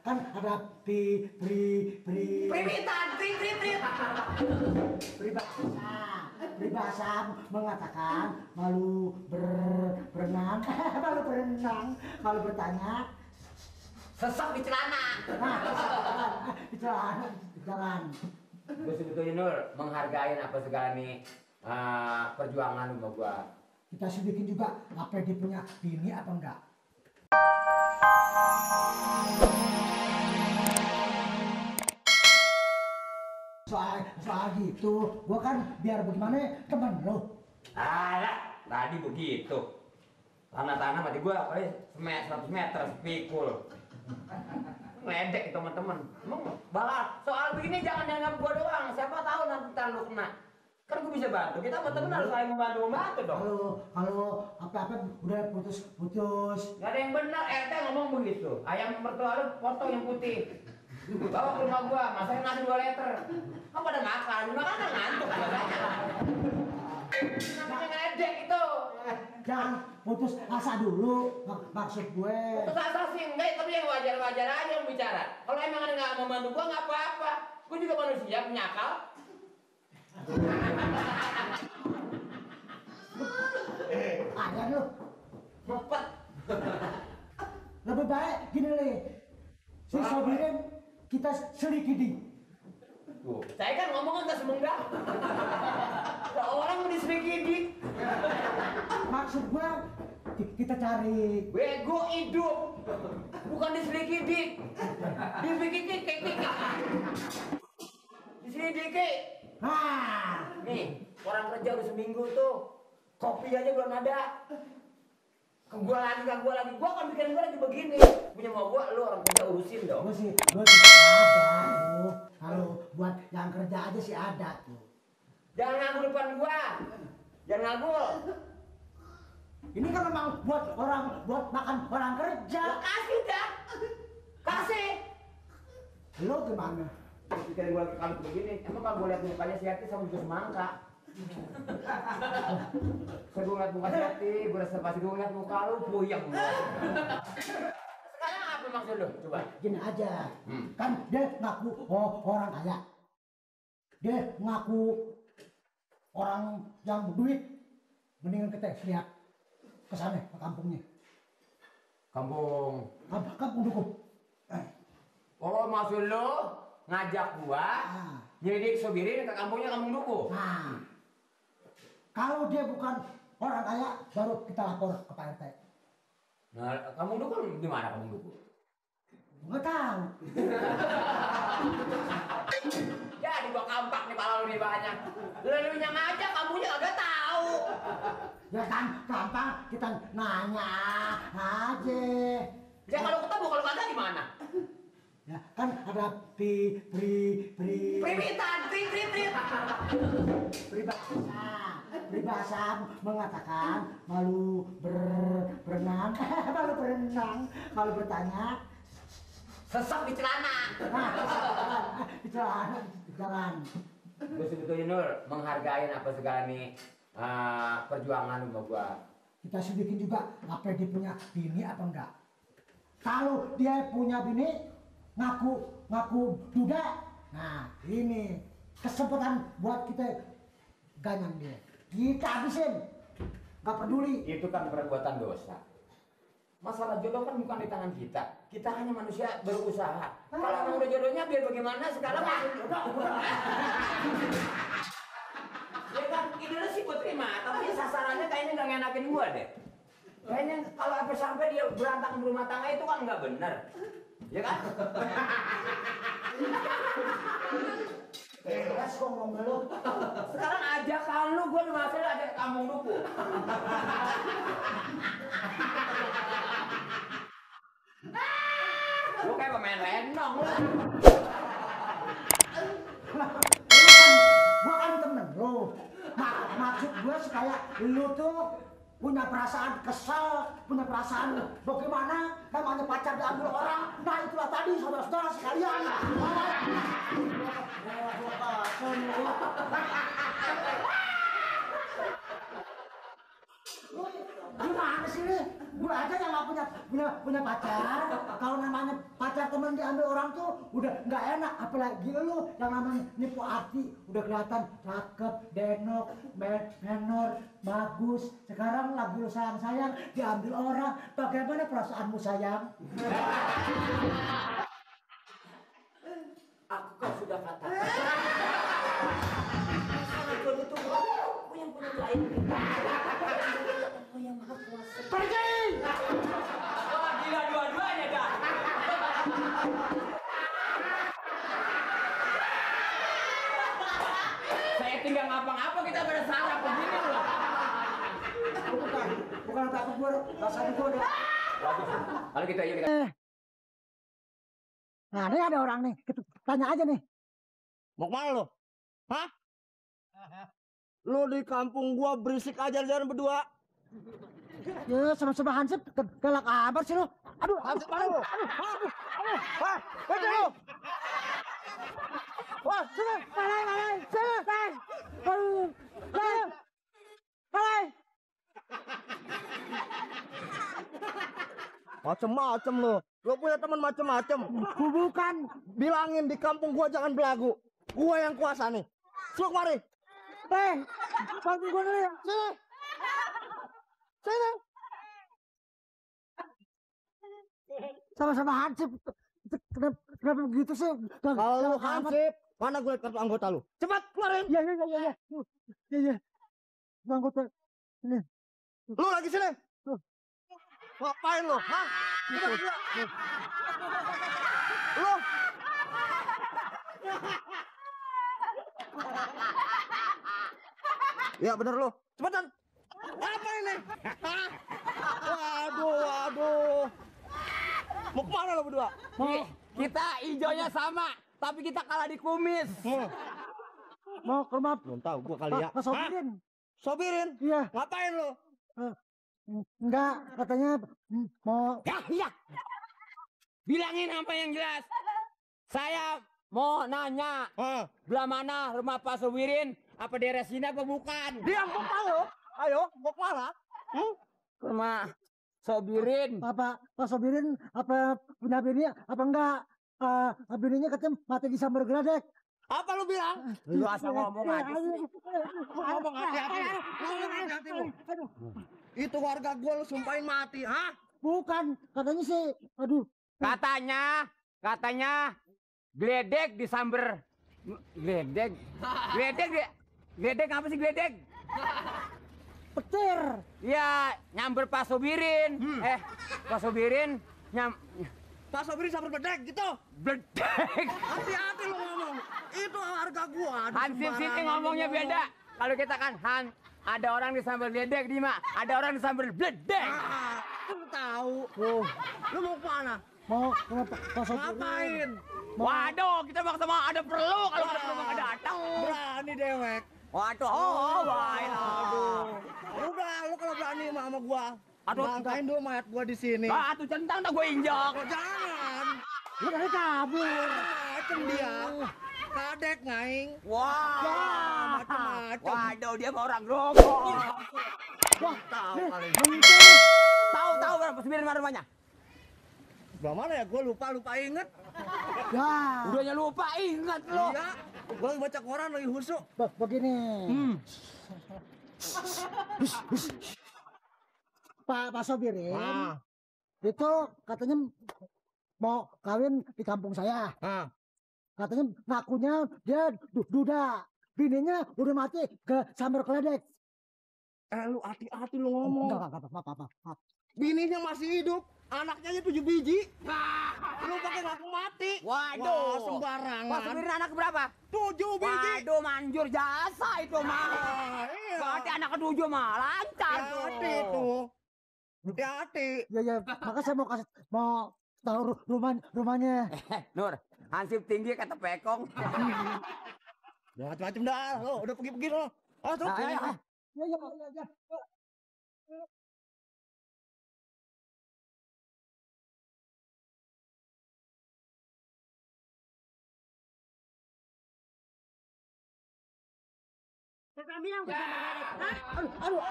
Kan ada peribahasa mengatakan malu berenang, malu berenang kalau bertanya sesek di celana. Nah, di jalan. Gue sebetulnya Nur menghargai apa segala nih perjuangan lu sama gua. Kita selidikin juga apa dia punya bini apa enggak. Soal gitu, gua kan biar bagaimana temen lo. Alah, tadi begitu. Tanah-tanah mati gua kali 100 meter pikul. Ledek teman-teman. Emang bakal soal begini jangan dianggap gua doang. Siapa tahu nanti ntar lu kena. Kan gua bisa bantu. Kita teman-teman harus saling membantu dong. Kalau apa-apa udah putus. Gak ada yang benar. RT ngomong begitu. Ayam mertua lu potong yang putih. Bawa ke rumah gua, masanya ngasih 2 liter. Kamu pada makan, kan ngantuk katanya. Namanya ngedek itu. Jangan putus asa dulu, maksud gue. Putus asa sih enggak, tapi yang wajar-wajar aja yang bicara. Kalau emang ada nggak mau bantu gua nggak apa-apa. Gua juga manusia punya akal. Ayan lu. Mepet. Lebih baik gini nih. Si Sobirin kita selidiki. Tuh, saya kan ngomong nggak semenggak. Orang mau diselidiki. Maksud gua kita cari. Bego hidup, bukan diselidiki. Diselidiki. Nih, orang kerja udah seminggu tuh, kopi aja belum ada. Ke gua lagi, gua kan bikin gua lagi begini. Punya mau gua, lu orang kerja urusin dong. Gua sih ada tuh. Kalau buat yang kerja aja sih ada tuh. Jangan nganggur depan gua. Jangan nganggur. Ini kan memang buat makan orang kerja. Kasih dah. Kasih. Lo gimana? Bikin gua lagi kalut begini. Emang kalau gua lihat mukanya si Yati sama juga semangka. Saya gua ngeliat muka si Yati, gua rasa pasti gua ngeliat muka lu puyeng. Sekarang apa maksud lu? Coba. Gini aja. Kan dia ngaku orang kaya. Dia ngaku orang yang berduit. Mendingan kita lihat ke sana, ke kampungnya. Kampung Dukung. Oh, maksud lu ngajak gua nyelidik Sobirin ke kampungnya Kampung Duku? Nah, kalau dia bukan orang kaya, baru kita lapor ke Pak RT. Nah, Kampung Duku di mana Kampung Duku? Nggak tahu. Jadi gua kampak nih pala lu nih banyak. Lu yang ngajak kampungnya kagak tahu. Ya kan, gampang kita nanya aja. Ya kalau ketemu, kalau kagak gimana? Ya kan ada peribahasa mengatakan malu berenang, malu berenang kalau bertanya sesek di celana. Nah, di jalan. Gue sebetulnya Nur menghargai apa segala nih perjuangan lu sama gua. Kita selidikin juga apa dia punya bini apa enggak. Kalau dia punya bini ngaku duda, nah ini kesempatan buat kita ganyang dia. Kita habisin, nggak peduli. Itu kan perbuatan dosa. Masalah jodoh kan bukan di tangan kita. Kita hanya manusia berusaha. Kalau emang udah jodohnya biar bagaimana sekarang ya kan idenya sih gue terima, tapi sasarannya kayaknya nggak ngenakin gua deh. Kayaknya kalau sampai dia berantakan rumah tangga itu kan nggak benar. Ya kan? Keras kok ngomong lu. Sekarang ajakan lu gue masih ada Kampung Duku. Lu kayak pemain lenong lu. Gua kan temen lu. Maksud gua supaya lu tuh punya perasaan kesel, punya perasaan bagaimana namanya pacar diambil orang. Nah itulah tadi saudara-saudara sekalian. Gimana sih nih? Gue aja yang gak punya pacar. Kalau namanya pacar temen diambil orang tuh udah nggak enak. Apalagi lu yang namanya nipu hati. Udah kelihatan cakep, denok, menor, bagus. Sekarang lagi lu sayang-sayang diambil orang. Bagaimana perasaanmu sayang? Aku kan sudah katakan. Betul-betul aku yang punya lain. Aku yang maha kuasa. Pergi! Wah, gila dua-duanya dah. Saya tinggal ngapa-ngapa kita pada sarap begini loh. Bukan takut gue, rasanya gue udah. Kalau kita iya kita. Nah, ini ada orang nih. Kita tanya aja nih. Mau kemana lo? Hah? Lo di kampung gua berisik aja jalan berdua. Ya, sama-sama Hansip, galak kabar sih lo. Aduh, Hansip mana lo? Hah? Baca lo? Wah, sini, malai, sini, aduh, malai. macem-macem lo. Lo punya teman macem-macem. Bukan. Bilangin di kampung gua jangan belagu. Gua yang kuasa nih. Suruh kemari. Bantu gue dulu ya. Sini. Sama-sama Hansip. Kenapa begitu sih? Kalau lu Hansip, mana gue kartu anggota lu? Cepat keluarin. Iya. Anggota. Ini. Lu lagi sini. Ngapain lu? Hah? Lu. Ya bener lu. Cepetan. Apa ini? Hah? Waduh. Mau kemana lo berdua? Kita hijaunya sama, tapi kita kalah di kumis. Mau ke rumah. Belum tahu gua kali ya. Pak Sobirin. Sobirin? Iya. Ngapain lo? Enggak, katanya mau. Ya. Bilangin apa yang jelas. Saya mau nanya, belah mana rumah Pak Sobirin? Apa daerah sini apa bukan? Diam, gua tahu. Ayo, mau kemana? Rumah Sobirin. Pak Sobirin apa punya bini apa enggak? Bininya katanya mati di sambar geledek. Apa lu bilang? Lu asal ngomong aja. Ngomong hati-hati lu. Itu warga gua lu sumpahin mati, hah? Bukan, katanya sih, aduh. Katanya geledek disamber. Geledek apa sih geledek? Petir. Ya, nyamber Pak Sobirin. Pak Sobirin Pak Sobirin sambil bedek gitu. Bedek. Hati-hati lu ngomong. Itu harga gua. Hansip sini ngomongnya beda. Kalau kita kan ada orang disamber geledek di mah, ada orang disamber bedek. Lu tahu. Lu mau kemana? Mau Pak Sobirin. Ngapain? Waduh, kita mau sama ada perlu. Kalau ada perlu nggak datang. Berani dewek. Waduh, baik. Udah, lu kalau berani sama gua. Aduh, bangkain dulu mayat gua di sini. Tuh centang dah gue injak. Jangan. Lu dari kabur. Macem dia. Kadek ngaing. Wah, macam-macam. waduh dia mau orang grogol. Wah, tahu kali. Tahu berapa Sobirin mana rumahnya? Sebelah mana ya? Gua lupa inget. Ya. Udahnya lupa ingat lo. Iya. Gua lagi baca koran lagi husuk. Begini. Pak Sobirin. Itu katanya mau kawin di kampung saya. Katanya ngakunya dia duda. Bininya udah mati ke sambar geledek. Lu hati-hati lu ngomong. Enggak apa-apa. Bininya masih hidup. Anaknya aja 7 biji. Lu pakai ngaku mati. Waduh. Wah, sembarangan. Pak Sobirin anak berapa? 7 biji. Waduh, manjur jasa itu mah. Iya. Berarti anak ke-7 mah lancar tuh. Hati tuh. Hati-hati. Ya, maka saya mau tahu rumahnya. Nur, Hansip tinggi kata Pekong. Udah macam-macam dah. Lo udah pergi-pergi lo. Tuh. Ya. Siapa yang bilang gue disambar geledek? Hah? Aduh.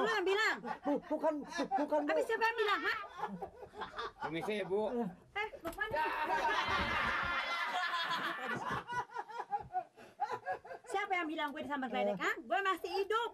Lu yang bilang? Bukan Bu. Tapi siapa yang bilang? Hah? Permisi, Bu. Lukman. Siapa yang bilang gue disambar geledek? Hah? Gue masih hidup.